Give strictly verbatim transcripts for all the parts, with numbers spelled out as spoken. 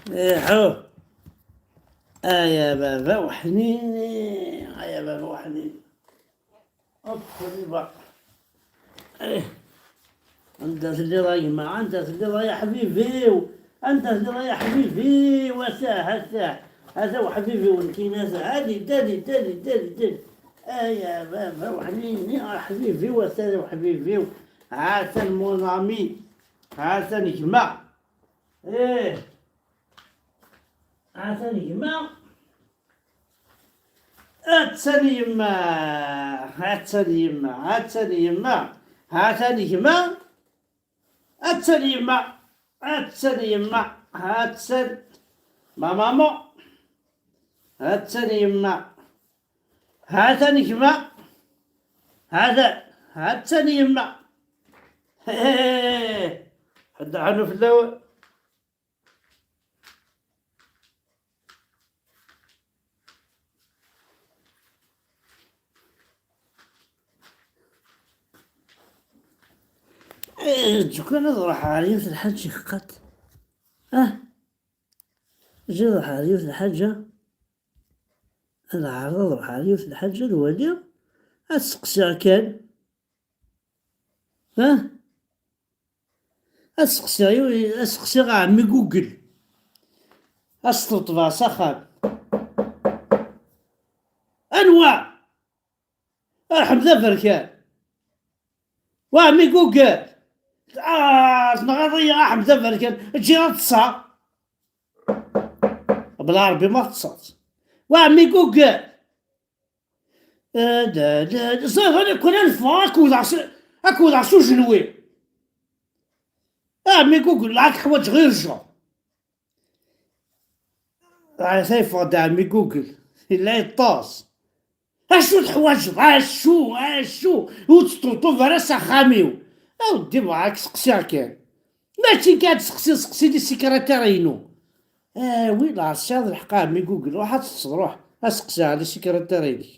Iḥu. Aya baba weḥnini, aya baba weḥnini. Hop, riba. Eh. Anda telliḍ a gma, anda telliḍ a ya ḥbibi-w? Anda telliḍ a ya ḥbibi-w? Atah, atah. Ata uḥbibi-w nekkini, ata. Hadi, dadi, dadi, dadi, dadi. Aya baba weḥnini, a ḥbibi-w, ata uḥbibi-w. Atan mon ami. Atan gma. Eh. Atan gma. Attan yemma. Attan yemma. Attan yemma. Atan gma. Attan yemma. Attan yemma. Attan. Ma maman. Attan yemma. Atan gma. Atan. Attan yemma. Ḥedd ḥanu fell-awen. Eh, ǧǧu kan ad ruḥeɣ ɣer yiwet n lḥaǧa iqat. Ah, ǧǧu ad ruḥeɣ ɣer yiwet n lḥaǧa. Ad ɛerḍeɣ ad ruḥeɣ ɣer yiwet n lḥaǧa ad waliɣ. Ad seqsiɣ kan. Ah? Ad seqsiɣ yiw-, ad seqsiɣ a ɛemmi Google. Ad s-ṭebṭbeɣ s axxam. Anwa? Arḥem d aberkan. Wa ɛemmi Google. Ah, tenɣiḍ-iyi a Ḥmed Aberkan. Ǧǧiɣ ad ṭṭseɣ. Bla Ṛebbi ma teṭṭseḍ. Wa ɛemmi Google. Eh, da, da, da, ẓriɣ ad ken-anfeɣ akked ɛs-, akked ɛs ujenwi. A ɛemmi Google, lɛak ḥwaǧeɣ irja. Ata yeffeɣ-d ɛemmi Google. Yella yeṭṭes. Acu teḥwaǧeḍ? Acu? Acu? Ur teṭṭuṭub ara s axxam-iw. A weddi, bɣa ad k-seqsiɣ kan. Mačči kan ad seqsiɣ, seqsi di sekretar-inu. Ah, wi, la tesɛiḍ lḥeqq a ɛemmi Google. Ruḥ ad teṭṭseḍ, ruḥ. Ad seqsiɣ di sekretar-inek.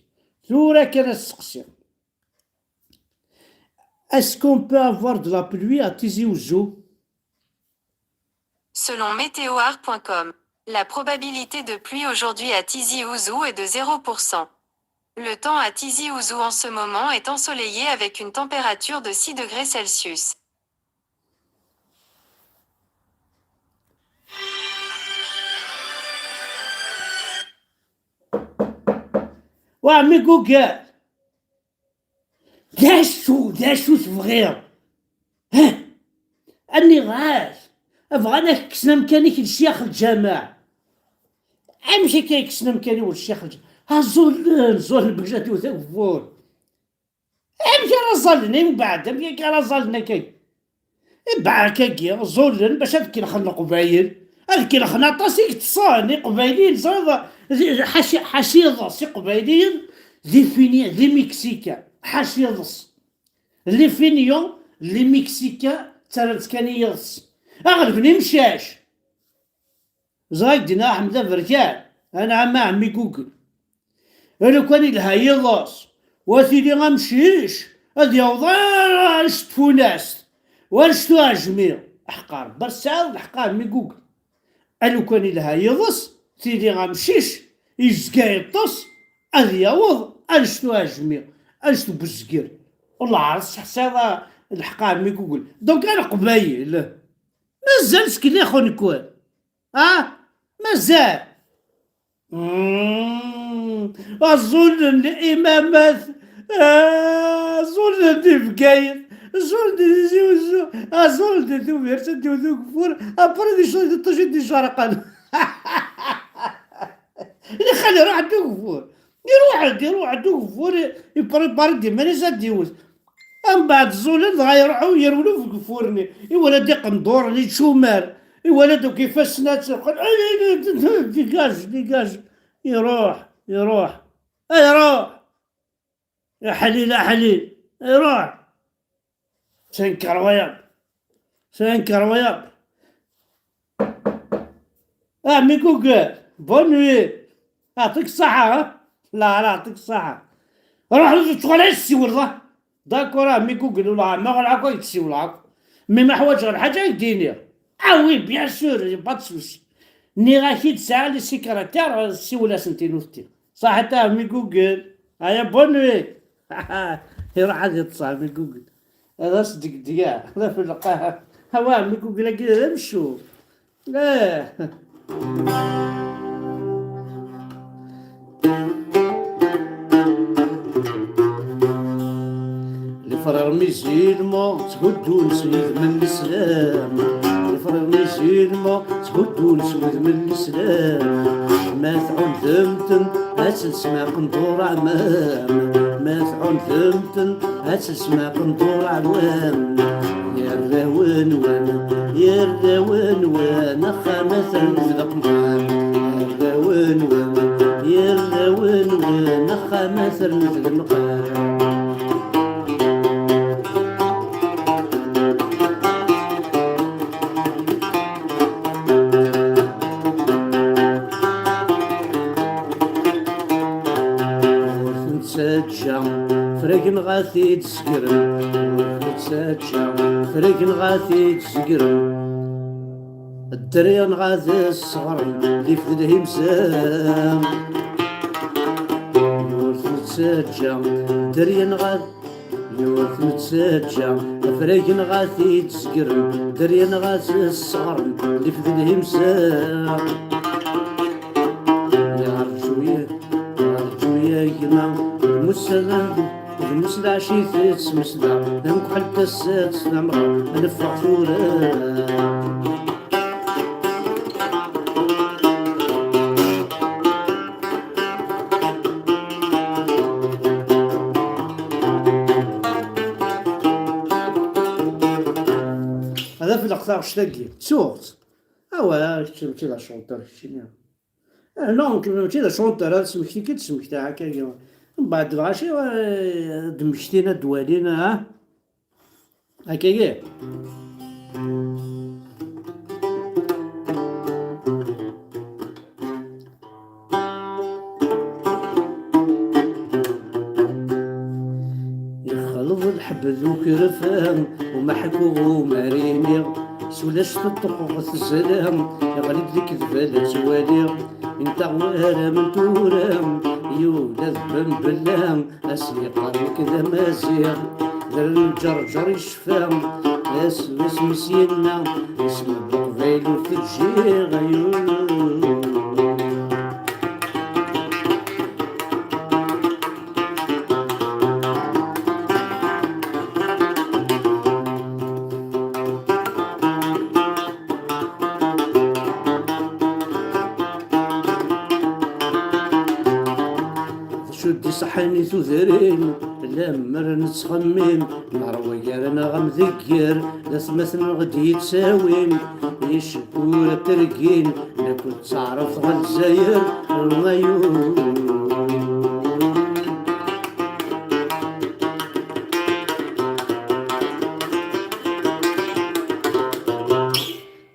Tura kan ad seqsiɣ. Est-ce qu'on peut avoir de la pluie à Tizi Ouzou ? Selon météo art point com, la probabilité de pluie aujourd'hui à Tizi Ouzou est de zéro pour cent. Le temps à Tizi Ouzou en ce moment est ensoleillé avec une température de six degrés Celsius. Wa ɛemmi Google. D acu, d acu tebɣiḍ? Heh? Aniɣ-as? Bɣan ad k-kksen amkan-ik n ccyax lǧameɛ. Amek akka i kksen amkan-iw n ccyax lǧameɛ? Ha, ẓullen, ẓullen, bek ad iwet ageffur. Amek ara ẓallen, i mbeɛd, amek akka ara ẓallen akka? Ibeɛɛek-agi, ẓullen bac ad kelxen Leqbayel. Ad kelxen aṭas i yeṭṭsen, Iqbayliyen, ẓriɣ, d, d, ḥaci, ḥaci iḍes, Iqbayliyen, d ifini, d imiksika, ḥaci iḍes. Les feignants, les mexicains, ttarran-tt kan i yiḍes. Aɣleb n imcac. Ẓriɣ d-yenna Ḥmed Aberkan, anɛam a ɛemmi Google. Lukan ilha yiḍes, wa tili amcic, ad yaweḍ ar, ar s tfunast, war s tuɛejmi. Aḥeqqar, ber tesɛiḍ lḥeqq a ɛemmi Google. A lukan ilha yiḍes, tili amcic, yezga yeṭṭes, ad yaweḍ ar s tuɛejmi, ar s ubezger. Wallah, ar tesseḥsiḍ a, lḥeqq a ɛemmi Google. Donc, a Leqbayel, mazal ttkellixen-ken. Ah, mazal. Mm. Aẓul n limamat, ah, aẓul n Bgayet, aẓul n Tizi Uzzu, aẓul n Tubiret, ad d-iwet ugeffur, après di ccṛeq, di ṭṭac i d-icerqen. Lxal iruḥ-d ugeffur. Iruḥ-d, iruḥ-d ugeffur, ipripari-d iman-is ad d-iwet. Mbeɛd ẓẓulen, dɣa iruḥ yerwel ugeffur-nni. Iwala-d iqenduren, iččumar. Iwala-d akk ifassen ad ttruḥen. Dégage, dégage. Iruḥ, iruḥ. Iruḥ. Aḥlil, aḥlil. Iruḥ. C'est incroyable. C'est incroyable. Ah, mais Google, bonne nuit. Yɛṭik ṣṣeḥḥa, ha? La, la, yɛṭik ṣṣeḥḥa. Ruḥ, ur tettɣal ara tessiwleḍ, ha? D'accord, ah, mais Google, ula ma ɣlaqeɣ ad k-ssiwleɣ akk. Mi ma ḥwaǧeɣ lḥaǧa, ad k-d-iniɣ. Ah oui, bien sûr, y a pas de souci. Nniɣ-ak-id, sɛiɣ les secrétaires, siwel-asent i nutenti. Ṣaḥit a ɛemmi Google. Aya, bonne nuit. Iruḥ ad yeṭṭes ɛemmi Google. Ad as-d-degdgeɣ. D afelqaḥ. Awa, ɛemmi Google-agi d amcum. Eh. Les frères musulmans tthuddun s wudem n Lislam. Les frères musulmans tthuddun s wudem n Lislam. Ma tɛudem-ten, ad telsem aqendur ɛmam. Ma tɛudem-ten, ad telsem aqendur ɛmam. Arraw-nwen, arraw-nwen, axxam atan d leqmam. Arraw-nwen, arraw-nwen, axxam atan d leqmam. Ur ten-ttaǧǧa, fragen ɣa t-id-zegren. Ur ten-ttaǧǧa, fragen ɣa t-id-zegren. Dderya-nneɣ ad sseɣren, lif d lhimsa. Ur ten-ttaǧǧa, dderya-nneɣ ad, ur ten-ttaǧǧa, afrag-nneɣ ad t-id-zegren, dderya-nneɣ ad sseɣren, lif d lhimsa. Yerǧu-yi, yerǧu-yi a gma, lmussada d lɛecc i tettmesda, d amekḥel tasa d tamɣa, ad neffeɣ tura. Ad afleɣ taɣect-agi, ttuɣ-tt. Awa, kečč mačči d acunṭer, keččini. Ah, non, mačči d acunṭer, ad smekti-k-id, smekta akka. Mbeɛd dɣa acu, eh, ad d-mmektin, ad d-walin, ha? Akka-yi. Yexleḍ lḥebb d ukref, umeḥku umarini, s ulac teṭṭuq ɣef tzala, yeɣli-d lekdeb la ttwaliɣ, intaɣ waram n tura, yula d bembella, as yeqqar nekk d amaziɣ, d lǧerǧer icfa, asmi s-yenna, isem n Leqbayel ur t-ǧǧiɣ, ayu. D acu d-iṣeḥḥan i tudrin, lemmer nettxemmim, neṛwa gar-aneɣ amdegger, d atmaten-nneɣ d-yettawin, icewwura ttergin, nekkni d taɛrabt ɣer Lezzayer, ayu.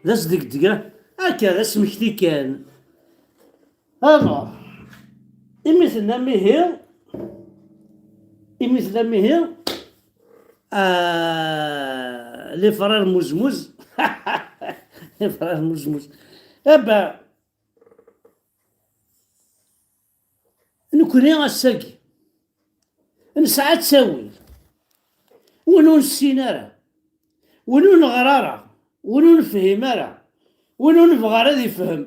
D asdegdeg, akka, d asmekti kan. Alors, imi tennam ihi, imi tennam ihi, ah, les frères Muzmuz, les frères Muzmuz. Eh ben, nekkni ass-agi nesɛa ttawil, win ur nessin ara, win ur neɣri ara, win ur nefhim ara, win ur nebɣi ara ad ifhem,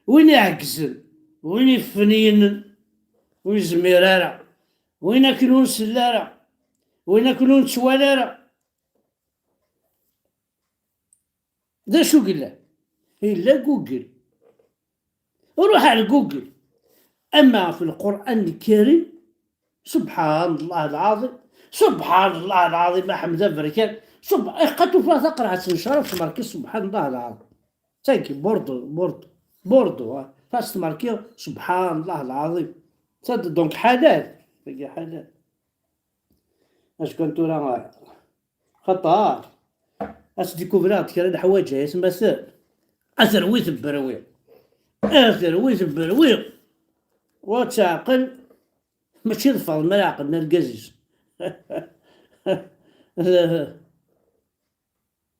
win iɛeggzen, win iffenyinen, ur yezmir ara, win akken ur nsell ara, win akken ur nettwali ara. D acu yellan? Yella Google. Ruḥ ar Google. Ama ɣef Lqur'an Lkarim, subḥan Allah lɛaḍim, subḥan Allah lɛaḍim, aḥmed aberkan, sub-, iqqa tufa taqerɛet n ccrab tmerki, subḥan Allah lɛaḍim. Tagi, burdu, burdu, burdu, ha. Fas tmerki, subḥan Allah lɛaḍim. Tad-, donc ḥalal. Tagi ḥalal. Acku tura, xaṭer, ad sdikuvriɣ-d kra n leḥwaǧ, ay atmaten. A terwi tebberwi. A terwi tebberwi. Wa teɛqel, mačči d Faḍma ara ɛeqlen argaz-is.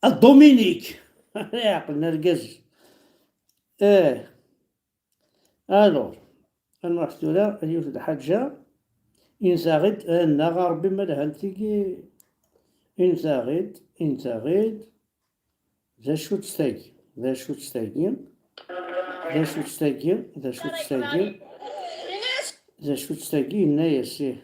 A Dominique. Yeɛqel argaz. Eh. Alors, ad nruḥ tura ar yiwet n lḥaǧa. Intaɣ-id, eh, neɣ a Ṛebbi ma lhant tigi. Intaɣ-id, intaɣ-id. D acu-tt tagi? D acu-tt tagi? D acu-tt tagi? D acu-tt tagi? D acu-tt tagi? Yenna-yas, ih.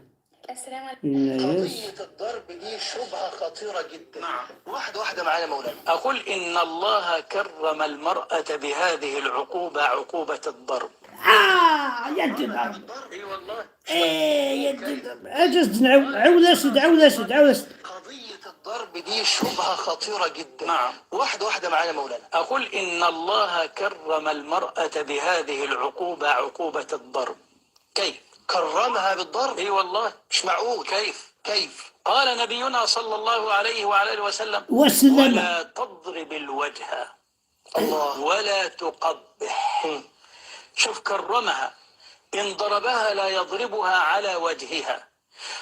Yenna-yas. قضية الضرب دي شبهة خطيرة جدا. نعم. واحدة واحدة معانا مولانا. أقول إن الله كرم المرأة بهذه العقوبة، عقوبة الضرب. آه، يا الدين. الضرب، إي والله. إيه، يا الدين. أجز نعو-، عاود أسد، عاود أسد، عاود أسد. قضية الضرب دي شبهة خطيرة جدا. نعم. واحدة واحدة معانا مولانا. أقول إن الله كرم المرأة بهذه العقوبة، عقوبة الضرب. كيف؟ كرمها بالضرب؟ إي والله. مش معقول. كيف؟ كيف؟ قال نبينا صلى الله عليه وعلى آله وسلم: وسلم. ولا تضرب الوجه. الله. ولا تقبح. شوف، كرمها. إن ضربها لا يضربها على وجهها،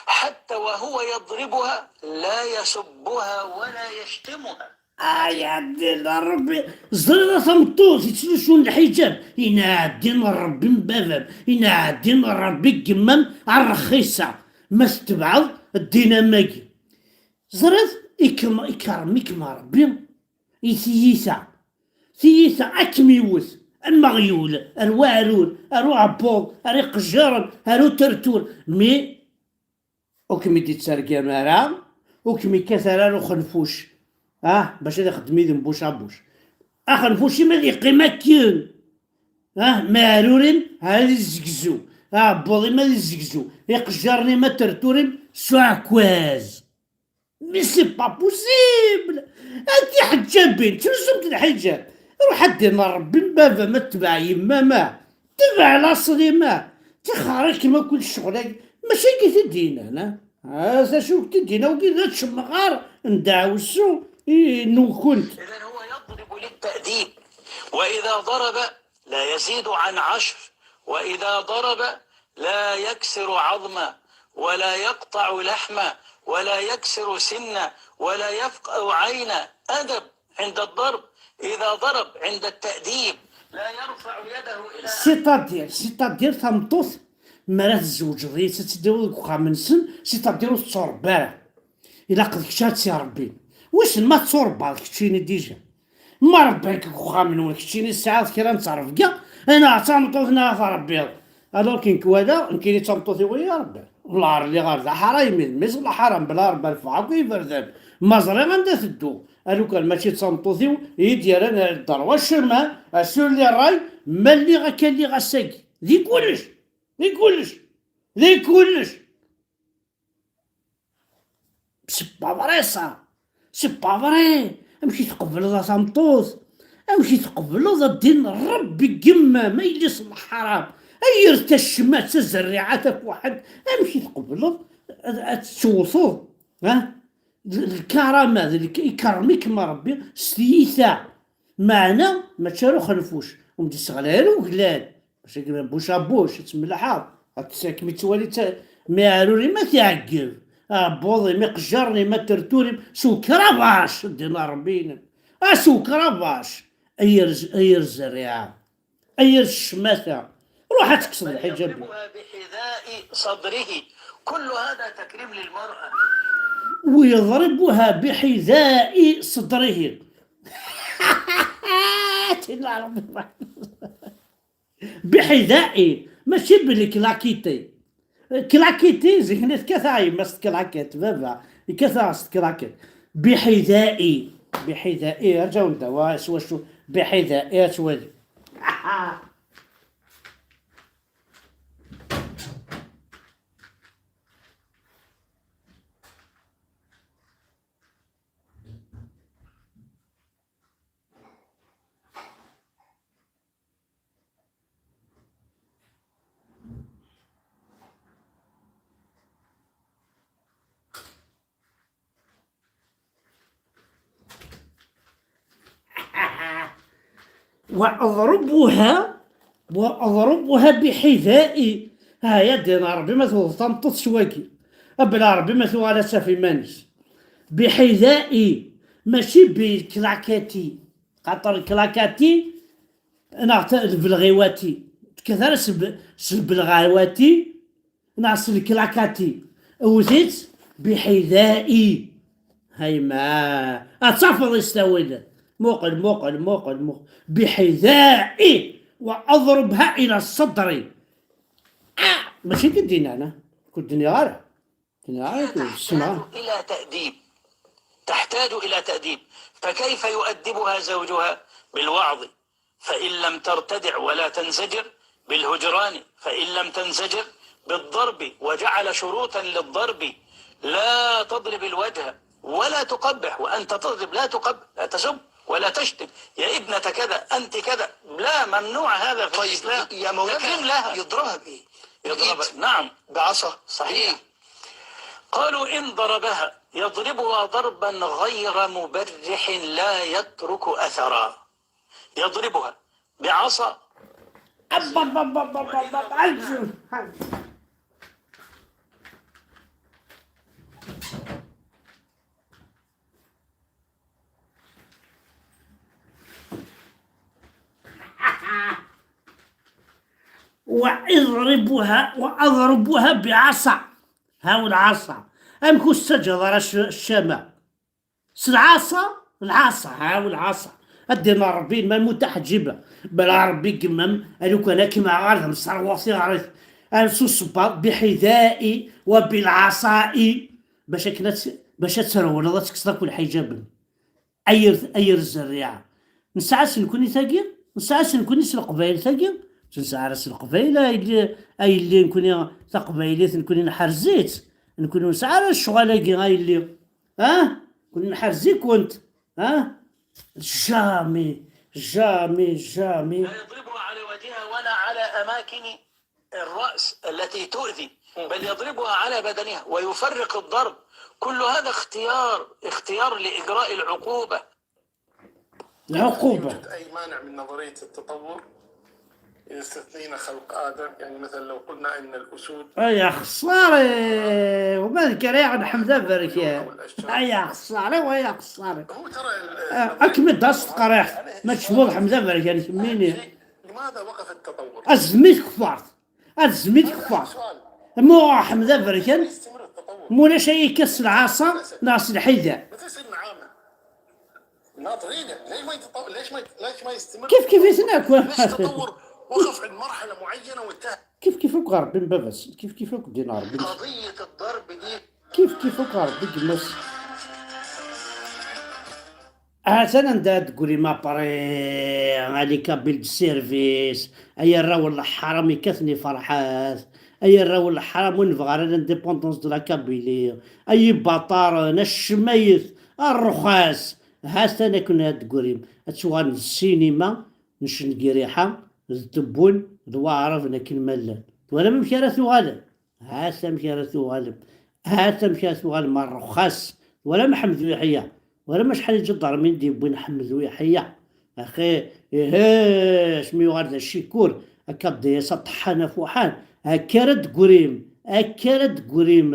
حتى وهو يضربها لا يسبها ولا يشتمها. Ay, ɛeddi n Ṛebbi. Ẓriɣ a tameṭṭut yettlusun lḥiǧab. Yenna ɛeddi n Ṛebbi n baba-m. Yenna ɛeddi n Ṛebbi n yemma-m, a rxisa. Ma tetebɛeḍ ddin am wagi. Ẓriɣ, ikem-, ikerrem-ikem Ṛebbi i tiyita. Tiyita ad kem-iwet, am aɣyul, ar waɛrur, ar uɛebbuḍ, ar iqejjiren, ar utertur. Mi ur kem-id-ittergam ara, ur kem-ikkat ara ar uxenfuc. Ah, bac ad ixeddem idem buc a buc. Axenfuc-im ad iqqim akken. Ah, ma aɛrur-im ad izzegzu. Aɛebbuḍ-im ad izzegzu. Iqejjiren-im ad terturim s uɛekkaz. Mais c'est pas possible! A tiḥeǧǧabin, ttlusum-d lḥiǧab. Ruḥ ad d-iniḍ Ṛebbi n baba-m, ad tbeɛ yemma-m, ad tbeɛ laṣel-im, ad tixer-ikem akk ccɣel-agi. Mačči akka i t-id-yennan, a? Ah, d acu i t-id-yenna wagi? D ačemɣar n ddeɛwessu i, nukent. إذن هو يضرب للتأديب، وإذا ضرب لا يزيد عن عشر، وإذا ضرب لا يكسر عظما، ولا يقطع لحما، ولا يكسر سنا، ولا يفقع عينا. أدب عند الضرب، إذا ضرب عند التأديب لا يرفع يده إلى C'est-à-dire, c'est-à-dire, tameṭṭut, mi ara tzewǧeḍ yis-s, ad tt-id-tawiḍ deg uxxam-nsen, c'est-à-dire ur tettuṛebba ara. Ilaq d kečč ara tt-iṛebbin. Wissen ma tettuṛebbaḍ keččini déjà? Ma ṛebban-k deg uxxam-nwen, keččini tesɛiḍ kra n ttṛebga, neɣ d tameṭṭut neɣ ad tṛebbiḍ. Alors que nekk wala, nekkini d tameṭṭut-iw i iṛebban. Wellah ur lliɣ ara d aḥaram, d mmi-s n lḥaram, bla ṛebba lfeɣ akk iberdan. Ma ẓriɣ anda tedduɣ. A lukan mačči d tameṭṭut-iw i yi-d-yerran ar dderwa chemin, sur les rails, ma lliɣ akka lliɣ ass-agi. Di kullec, di kullec, di kullec. C'est pas vrai ça. C'est pas vrai. Amek i tqebleḍ a tameṭṭut? Amek i tqebleḍ a ddin n Ṛebbi n yemma-m, a yelli-s n lḥaṛam? Ay yir tacmat, tazerriɛa, tafuḥelt. Amek i tqebleḍ ad, ad tettewteḍ? Ha? D, d lkarama, d lk-, ikerrem-ikem Ṛebbi s tyita. Meɛna mačči ar uxenfuc, ur m-d-isseɣlay ara uglal. Mačči buc a buc, ad tmelḥeḍ. Ad tt-, ad kem-ittwali d ta-, mi aɛrur-im ad t-iɛeggeb. Aɛebbuḍ-im, iqejjaren-im, atertur-im, s ukrabac, ddin n Ṛebbi-inem. A s ukrabac, ay yir z-, ay yir zzerriɛa, ay yir ccmata. Ruḥ ad tekkseḍ lḥiǧab. يضربها بحذاء صدره. كل هذا تكريم للمرأة. ويضربها بحذاء صدره. Ddin n Ṛebbi. Biḥida'i, mačči billi klakiti. Klakiti, zik-nni tekkat-aɣ yemma s tklaket, baba, yekkat-aɣ s tklaket. Biḥida'i, biḥida'i, arǧaw nda, wa, s wacu, biḥida'i, ad twali. وأضربها، وأضربها بحذائي. ها يا دين ربي ما توض تنطط شواكي. أبلا ربي ما توالى سافي مانيس. بحذائي. Mačči bilklakati, xaṭer lklakati neɣ ta- lbelɣiwati, tekkat ara s lb- s lbelɣawati neɣ s lklakati. Wwet-itt biḥidai. Hayma, ad tafeḍ istawil. Muqel, muqel, muqel, muqel. Biḥidai. Wa aḍrubha ila ṣṣedri. Ah, mačči kid dinana. Kul dniɣ ara. Dniɣ ara, kul ssneɣ. إلى تأديب، تحتاج إلى تأديب. فكيف يؤدبها زوجها؟ بالوعظ، فإن لم ترتدع ولا تنزجر، بالهجران، فإن لم تنزجر، بالضرب، وجعل شروطا للضرب: لا تضرب الوجه ولا تقبح، وأنت تضرب لا تقبح، لا تسب ولا تشتم، يا ابنة كذا، أنت كذا، لا، ممنوع هذا في طيب، الإسلام. يا مولانا، لكن لها يضربها بإيه؟ يضرب، بإيد. نعم، بعصا. صحيح. بإيه؟ قالوا إن ضربها يضربها ضربا غير مبرح لا يترك أثرا. يضربها بعصا. وإضربها وأضربها بعصا. Haw lɛaṣa. Amek ur tettaǧǧaḍ ara cc- ccama? S lɛaṣa, lɛaṣa, haw lɛaṣa. Ad d-iniɣ Ṛebbi, ma mutaḥǧiba. Bala Ṛebbi gemmam, a lukan akken ɣer d mserwa tiɣrit. Ar s usebbaḍ, biḥidai wa bilɛaṣai. Bac akken ad tt- bac ad trewleḍ, ad tekkseḍ akk lḥiǧaben. Ay r- ay r zerriɛa. Nesɛa-tt nekkni tagi, nesɛa-tt nekkni s leqbayel tagi, ur nesɛi ara s leqbayel, ay yelli, ay yelli nekkni taqbaylit nekkni nḥerz-itt, nekkni ur nesɛi ara ccɣel-agi, ay yelli, ah, nekkni nḥerz-ikent, ah, jamais, jamais, jamais. لا يضربها على وجهها ولا على أماكن الرأس التي تؤذي، بل يضربها على بدنها ويفرق الضرب. كل هذا اختيار، اختيار لإجراء العقوبة. العقوبة. يوجد أي مانع من نظرية التطور إذا استثنينا خلق آدم؟ يعني مثلا لو قلنا أن الأسود يا خسارة، وما ذكر يا عن حمزة بركة. يا خسارة ويا خسارة. هو ترى ال- آه، أكمل داس قريح. ما تشبه حمزة بركة، يعني، سميني. شيء، لماذا وقف التطور؟ أزميت كفارت. أزميت كفارت. سؤال. مو حمزة بركة. يستمر التطور. مو لا شيء يكسر العصا، ناس الحيدة. مثل سيدنا عامر. ناطرينه، ليش ما يتطور؟ ليش ما يت- ليش ما يستمر؟ كيف كيف يتناكوا؟ ليش التطور وقف عند مرحله معينه وانتهى؟ كيف كيف غرب باباس؟ كيف كيف دينار؟ قضية الضرب دي كيف كيف غرب بجمس؟ Atan anda ad d-teggrim après, les Kabyles du service, ay arraw n leḥram, yekkat-nni ferḥat, ay arraw n leḥram, ur nebɣi ara l'indépendance de la Kabylie, ay ibaṭaren, acmayet, ṛṛuxas, ha-t-an akken ad d-teggrim, ad tuɣalem d ssinima n Cengiriḥa, d Tebbun, d Waɛraben akken ma llan. Twalam amek ara tuɣalem? Ha-t amek ara tuɣalem. Ha-t amek ara tuɣalem ar ṛṛuxas. Twalam Ḥmed Uyeḥya? Twalam acḥal n iǧadarmin d-yewwin Ḥmed Uyeḥya? Axi, ihi, asmi yuɣal d acikur, akka d-yas aṭeḥḥan afuḥan, akka ara d-teggrim, akka ara d-teggrim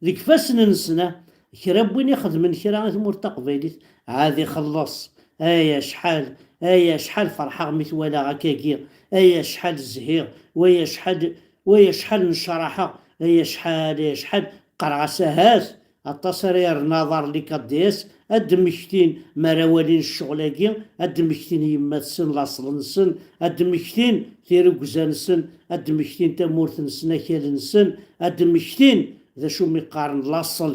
deg ifassen-nsen, ah, kra n win ixedmen kra i tmurt taqbaylit, ad ixelleṣ. Ay acḥal, ay acḥal ferḥeɣ mi t-walaɣ akkagi, ay acḥal zhiɣ, way acḥal, way acḥal necraḥeɣ, ay acḥal, ay acḥal qqareɣ-as ahat, aṭas ara yerren aḍar les Kabyles, ad d-mmektin mi ara walin ccɣel-agi, ad d-mmektin yemma-tsen, laṣel-nsen, ad d-mmektin tirugza-nsen, ad d-mmektin tamurt-nsen, akal-nsen, ad d-mmektin d acu mi qqaren laṣel.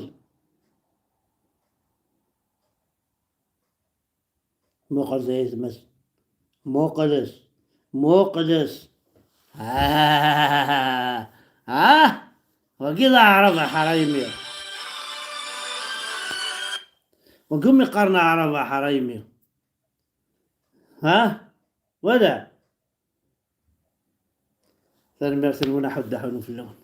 Muqel d ayetma-s. Muqlet. Muqlet. Ah, ah, wagi d aɛrab a ḥraymi. Wagi umi qqaren aɛrab a ḥraymi. Ha? Wala? Tanemmirt-nwen, aḥuddu aḥunu fell-awen.